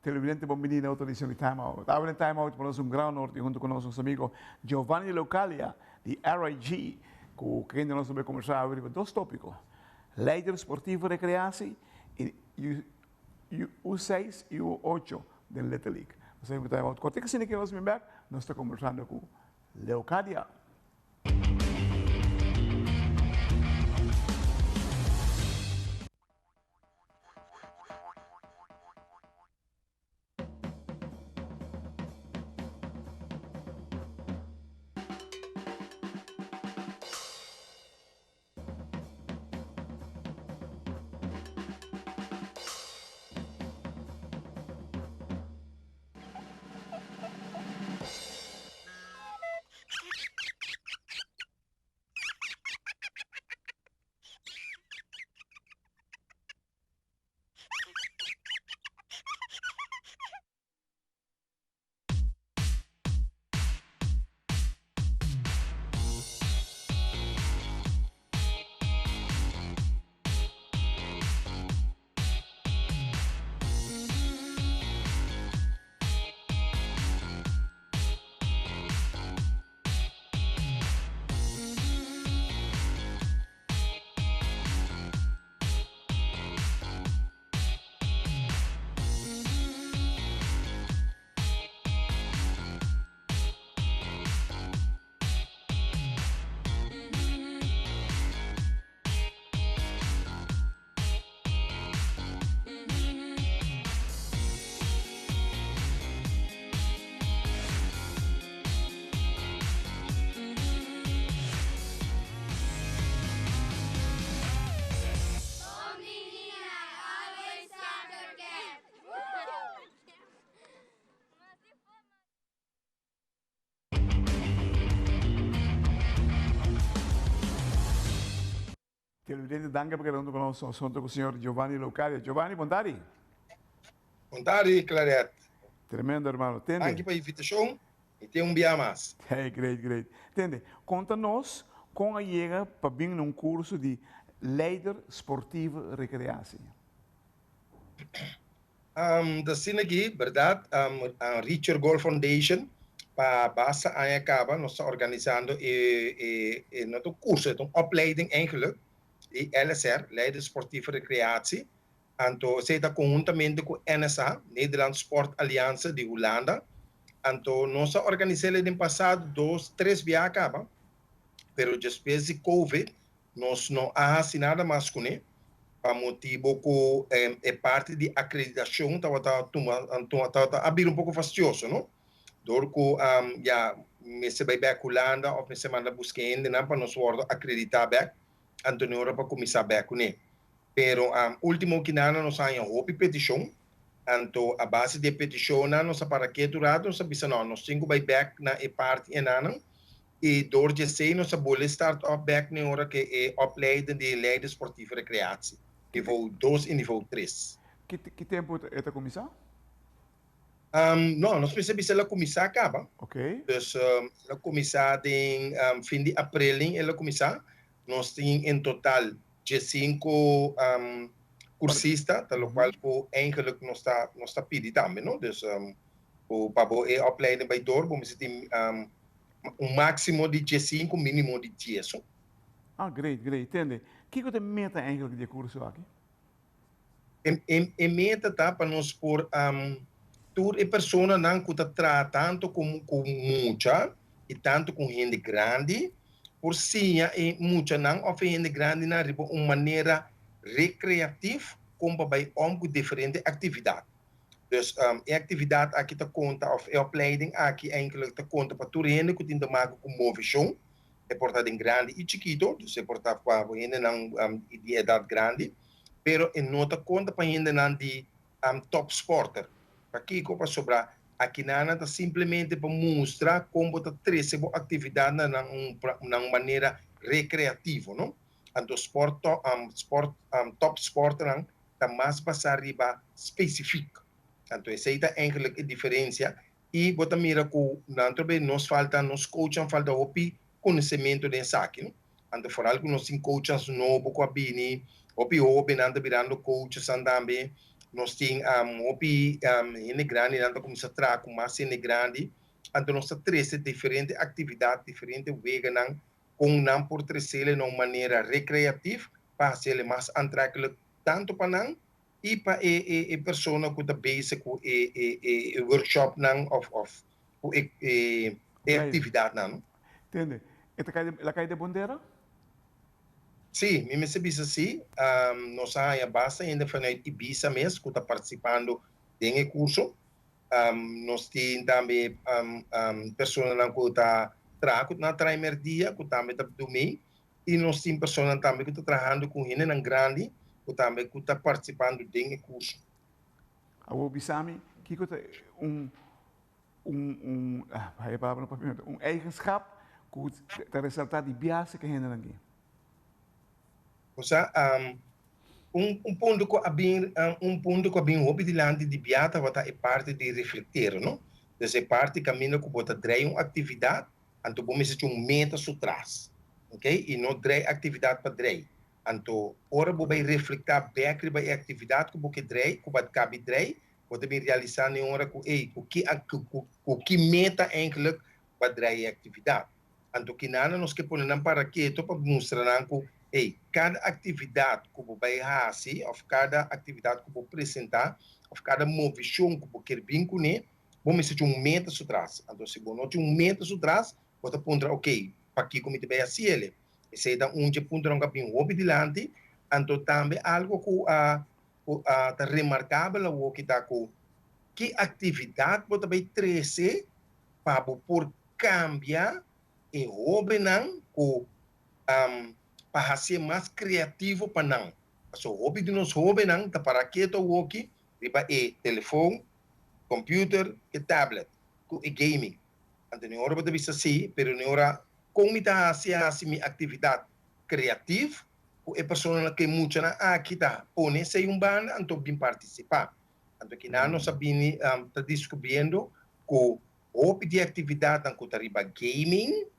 Televidente, bon bini na otro edicion di Time Out. Awe den Time Out pa nos un gran honor tin hunto cu nos nos amigo Giovanni Localia di RIG cu kende nos ta bay conversa awe riba dos topico, Leider Sportivo Recreatie y U6 y U8 den Little League. Nos ta bin cu Time Out cortico asina ki nos bin bek nos ta conversando cu Leocadia. Televidente, danki pa keda huntu ku nos. Nos huntu ku señor Giovanni Locadia. Giovanni, bon tardi. Bon tardi, Claret. Tremendo, hermano. Tende. Danki pa invitashon i te un bia mas. Hey, great, great. Tende, konta nos kon a yega pa bin na un kurso di Leider Sportieve Recreatie. Ta asina aki, berdad, Reach Your Goal Foundation pa basta aña caba nos ta organisando e, e no ta un curso, e ta un opleiding eigenlijk, di LSR, Leider Sportieve Recreatie, anto esey ta conhuntamente cu NSA, Nederland Sport Alliance di Hulanda, anto nos a organis'el den pasado dos, tres biaha caba, pero despues di Covid Nos no a hasi nada mas kuné pa motibo ku e parti di akreditashon tabata tuma tabata a bira un poko fastioso no dor ku ya mester bai bek Hulanda òf mester manda buska hendenan pa nos wòrdu akreditá bek anto no ora pa kuminsá bek kuné pero ultimo kinana nos a haña hopi petishon anto a base di e petishonnan nos a para ketu rato nos a bisa no nos tin ku bai bek na e parti enanan I door di esei nos a bolbe start op bek n'e ora ke e opleiding di Leider Sportieve Recreatie, niveau dos i niveau tres. Ki tempu e ta kuminsá? No, nos mester bisa el a kuminsá kaba. Dus el a kuminsá den fin di aprel el a kuminsá. Nos tin en total diesinku kursista, ta lokual ku eigenlijk nos ta nos ta pidi tambe, no? Dus ku pa bo e opleiding bai door bo mester tin Un máksimo di diesinku, mínimo di dieso. Ah, great, great. Tende, kiko ta e meta eigenlijk di e kurso aki? E meta ta pa nos por tur e personanan ku ta traha tantu ku ku mucha i tantu ku hende grandi por siña e muchanan òf e hende grandinan riba un manera rekreatif kon pa bai òm ku diferente aktividat. Dus e actividad aki ta conta of e opleiding aki eigenlijk ta conta pa tur hende cu tin te maken cu movecion. E por ta den grandi y chikito, dus e por ta pa hendenan di edad grandi, pero e no ta conta pa hendenan di top sporter. Pakico? Pasobra akinan ta simplemente pa mustra con bo ta trece bo actividadnan na un manera recreativo, no? Anto sport sport top sporternan ta mas basá riba spesifik. Anto esei ta eigenlijk e diferensia i bo ta mira ku nan tur be nos falta, nos coachnan falta hopi konosementu den esaki no. Anto foral ku nos tin coachnan nobo ku a bini, hopi hobennan ta birando coachesnan tambe. Nos tin hopi hende grandinan ta kuminsá traha ku mas hende grandi. Anto nos ta trese diferente aktividat, diferente weganan kon nan por tresele na un manera rekreatif pa hasiele mas antreklik tantu pa nan i pa e e e persona ku ta bezig ku e e e workshopnan òf òf ku e e e aktividatnan no. Tende, e ta kai el a kai den bondera? Sí, mi mester bisa sí. Nos a haña basta hende vanuit Ibiza mes ku ta partisipando den e kurso. Nos tin tambe personanan ku ta traha ku na trae merdia ku tambe ta dumei i nos tin personanan tambe ku ta trahando ku hendenan grandi ku tambe ku ta partisipando den e kurso. Awor bisa mi kiko ta un un un ah e palabra no papia un eigenschap ku ta resaltá di biaha ku e hendenan aki. Osea, un un punto ku a bin un punto ku a bin hopi dilanti di bia tabata e parti di reflektera, no? Dus e parti kaminda ku bo ta drei un aktividat, anto bo mester tin un meta su tras, ok? I no drei aktividat pa drei. Anto ora bo bai reflektá bèk riba e aktividat ku bo ke drei, ku bo a kabi drei, Bo ta bin realisá n'e ora ku, ey, ku ki ku ki meta eindelijk bo a draai e aktividat. Anto kinana nos ke pone nan para keto pa mustra nan ku, ey, kada aktividat ku bo bai hasi òf kada aktividat ku bo presentá òf kada movishon ku bo ker bin kuné, bo mester tin un meta su tras. Anto si bo no tin un meta su tras, bo ta puntra, okey, pakiko mi ta bai hasi ele? Esei ta un dje puntonan ku a bin hopi dilanti. Anto tambe algu ku a ku a ta remarkabel awor ki ta ku ki aktividat bo ta bai trese pa bo por kambia e hóbennan ku pa hasié mas kreativo pa nan. Pasobra hopi di nos hóbennan ta para ketu awoki riba e telefon, computer, e tablet ku e gaming. Anto ni ora bo ta bisa si, pero ni ora kon mi ta hasi hasi mi aktividat kreativ ku e personanan ku e muchanan aki ta pone esei un banda anto bin partisipá. Anto kinan nos a bini ta diskubriendo ku hopi di e aktividatnan ku ta riba gaming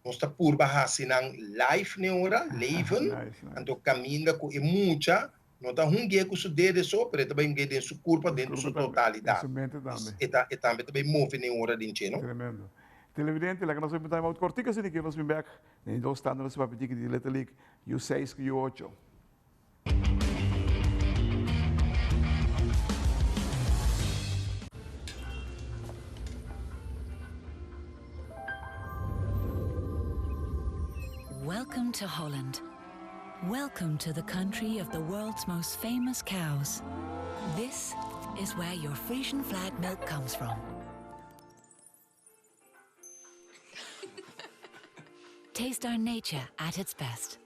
nos ta purba hasi nan live n'e ora, leven, anto kaminda ku e mucha no ta hungu'é ku su dede so pero e ta bai hungu'é den su kurpa den su totalidat. E ta e tambe ta bai move n'e ora den dje no. Tremendo. Televidente, laga nos bai time out kortiko asina ke nos bin bek. Den dos tanda nos papia tiki di Little League, U seis ku U ocho. Welcome to Holland. Welcome to the country of the world's most famous cows. This is where your Frisian flag milk comes from. Taste our nature at its best.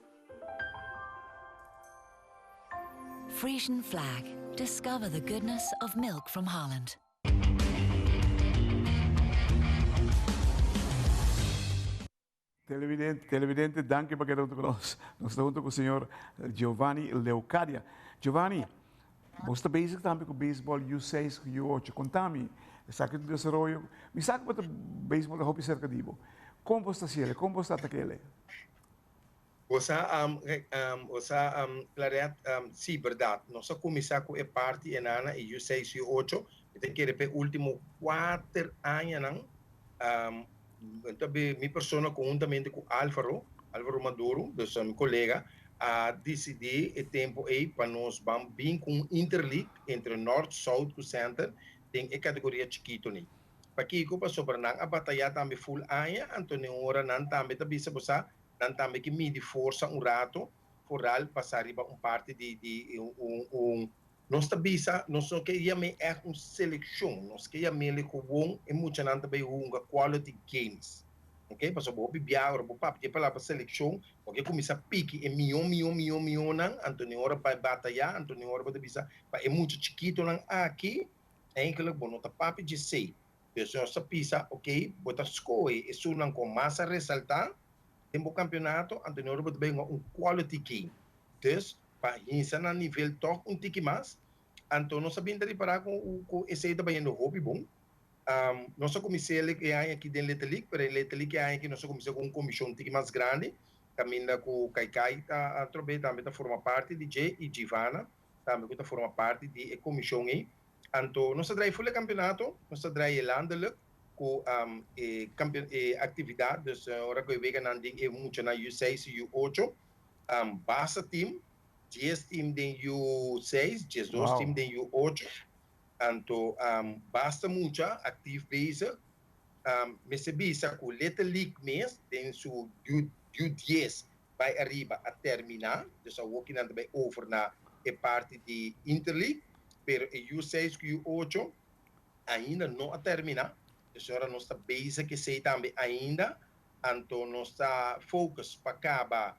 Frisian flag. Discover the goodness of milk from Holland. Televidente, televidente, danki pa keda hunto ku nos. Nos ta hunto ku señor Giovanni Leocadia. Giovanni, bo ta bezig tambe ku beisbòl U seis ku U ocho. Konta mi, esaki ta un desaroyo. Mi sa ku bo ta beisbòl ta hopi serka di bo. Kon bo sta hasiel? Kon bo sta atak'el? Bo sa, bo sa, Claret, sí, bèrdat. Nos a kuminsá ku e parti enana, e U seis, U ocho. Mi ta kere pa e último kuater añanan, mi persona konhuntamente ku Alvaro, Alvaro Maduro, dus mi kolega, a disidí e tempu ei pa nos ban bin ku un interleague entre North, South ku Center den e kategoria chikitu ni. Pakiko? Pasobra nan a batayá tambe ful aña, anto den ora nan tambe ta bisa bo sa, Nan tambe ke midi forsa un rato, foral pasa riba un parti di di un un nos ta bisa nos no ke yam'é ègt un selekshon, nos ke yam'é gewoon e muchanan ta bai hunga quality games, ok, pasobra bo hopi bia ora bo papia di e palabra selekshon bo ke kuminsá piki e mió mió mió miónan, anto ni ora bai batayá, anto ni ora bo ta bisa pa e mucha chikitonan aki eigenlijk bo no ta papia djesei. Pues nos ta pisa, ok, bo ta skohe esunnan ku mas a resaltá den bo kampionato, anto ora bo ta bai hunga un quality game. Dus, pa hinsa nan nivel tòg un tiki mas, anto nos a bin ta ripará ku ku esei ta bayendo hopi bon. Nos a kumins'é e aña aki den Little League, pero e Little League e aña aki nos a kumins'é ku un komishon tiki mas grandi, kaminda ku Kaikai ta atrobe tambe ta forma parti di dje i Givana. tambe ku ta forma parti di e komishon ei. Anto nos ta drai ful e kampeonato, nos ta drai e landelijk ku e e aktividat, dus ora ku e weganan den e muchanan U seis i U8, basta team, 10 team den U6, 12 team den U8, anto basta mucha actief bezig. Mester bisa ku Little League mes den su U10 bai ariba a termina, dus awor ki nan ta bai over na e parti di Interleague, pero e U6 ku U8 ainda no a termina, dus ora nos ta bezig ku esei tambe ainda, anto nos ta focus pa kaba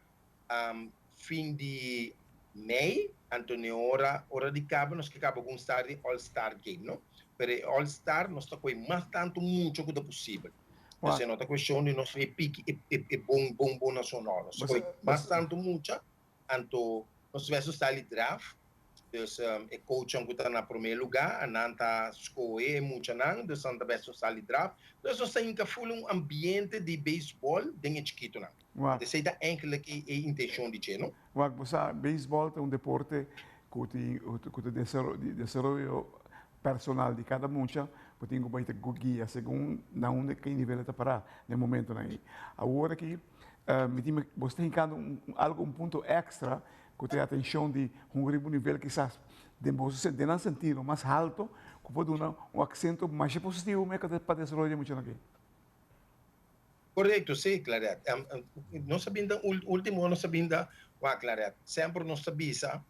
fin di mei, anto ne ora ora di kaba nos ke kaba ku un star di All Star Game, no? Pero e All Star nos ta kohe mas tantu mucho ku ta posibel. Pues e no ta cuestion di nos e piki e e e bon bon bon na so no. Nos ta kohe mas tantu mucha, anto nos ta bes style di draft. Dus e coachnan ku ta na prome luga, nan ta skohe e muchanan, dus nan ta bes un style di draft. Dus nos ta hinka ful un ambiente di baseball den e chikitonan. Wak. Esei ta eigenlijk e e intencion di dje, no? Wak, bo sa, baseball ta un deporte ku tin ku ta desaroyo personal di kada mucha, bo tin ku bai ta guia segun na unda ki nivel e ta pará na e momentonan ei. Awor aki mi tin bo sta hinkando un algo un punto extra ku ta e atenshon di hunga riba un nivel kisas den bo den nan sentido mas halto ku por duna un aksento masha positivo meka pa desaroyo di e muchanan aki. Korekto, si, Claret. Nos a binda ultimo nos a binda wak, Claret. Semper nos ta bisa,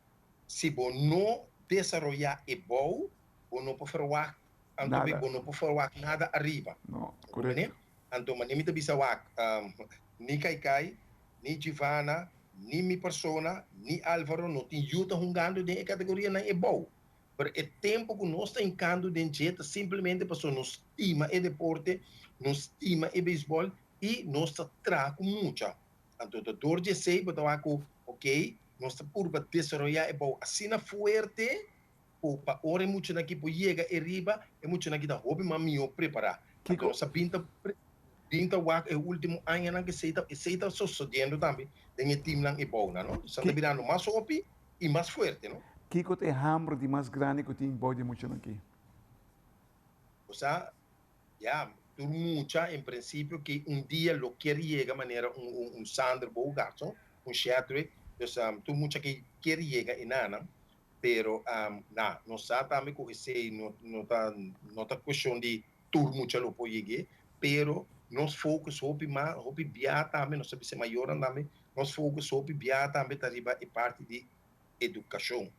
si bo no desaroyá e bou, bo no por ferwagt, anto Nada. bo no por ferwagt nada ariba. No, Bo comprende? korekto. Anto manera mi ta bisa wak, ni Kaikai, ni Givana, ni mi persona, ni Alvaro no tin yu ta hungando den e kategorianan e bou. Pero e tempo ku nos ta hinkando den dje ta simplemente pasobra nos stima e deporte, nos stima e beisbòl i nos ta traha ku mucha. Anto ta dor di esei bo ta wak ku ok, nos ta purba desaroyá e bou asina fuerte ku pa ora e muchanan aki por yega e riba, e muchanan aki ta hopi mas mihó prepará. Anto Kiko? nos a bin ta bin ta wak e último añanan ku esei ta esei ta sosodiendo tambe den e timnan e bounan, no. Sa ta birando mas hopi i mas fuerte, no. Kiko ta e hamber di mas grandi ku tin bou di e muchanan aki? Osea, ya, tur mucha en prinsipio ki un dia lo kier yega manera un un Sander Bogaerts, no, un Chadwick, dus tur mucha ki kier yega enanan, pero na, nos sa tambe ku esei no no ta no ta kueshon di tur mucha lo por yeg'é, pero nos focus hopi mas, hopi bia tambe, nos ta bisa e mayornan tambe, nos focus hopi bia tambe ta riba e parti di edukashon,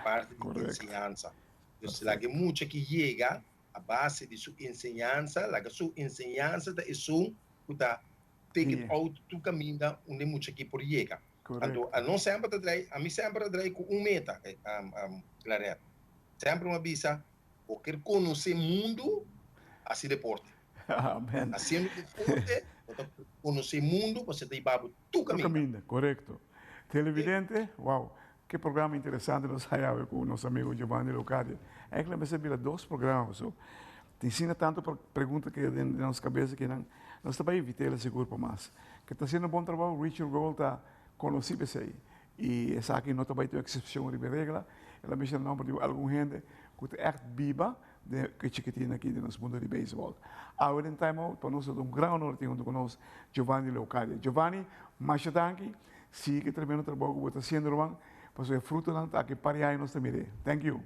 parti di enseñansa. Dus laga e mucha ki yega a base di su enseñansa, laga su enseñansa ta esun ku ta take it out tur kaminda unda e mucha ki por yega. Anto anos semper ta drai, ami semper a drai ku un meta, Claret. Semper mi a bisa, Bo ker konosé mundu, hasi deporte. Amen. Hasiendo deporte, bo ta konosé mundu, pasobra ta hiba bo tur Tur kaminda. kaminda, korekto. Televidente, wow, ke programa interesante nos haya awe ku nos amigo Giovanni Leocadia. Eigenlijk mester bira dos programa pasobra tin asina tantu pregunta keda den nos kabes aki nan. Nos ta bai invit'el sigur pa mas. Ke ta hasiendo un bon trabou, Richard Gold ta konosí p'esei. I esaki no ta bai ta un eksepshon riba e regla. El a menshoná nòmber di algun hende ku ta ègt biba den e chikitin aki den nos mundu di beisbòl. Awe den Time Out pa nos ta un gran honor tin huntu ku nos Giovanni Leocadia. Giovanni, masha danki. Sigui e tremendo trabou ku bo ta hasiendo ruman, pasobra e frutonan ta aki par di aña nos ta mir'é. Thank you.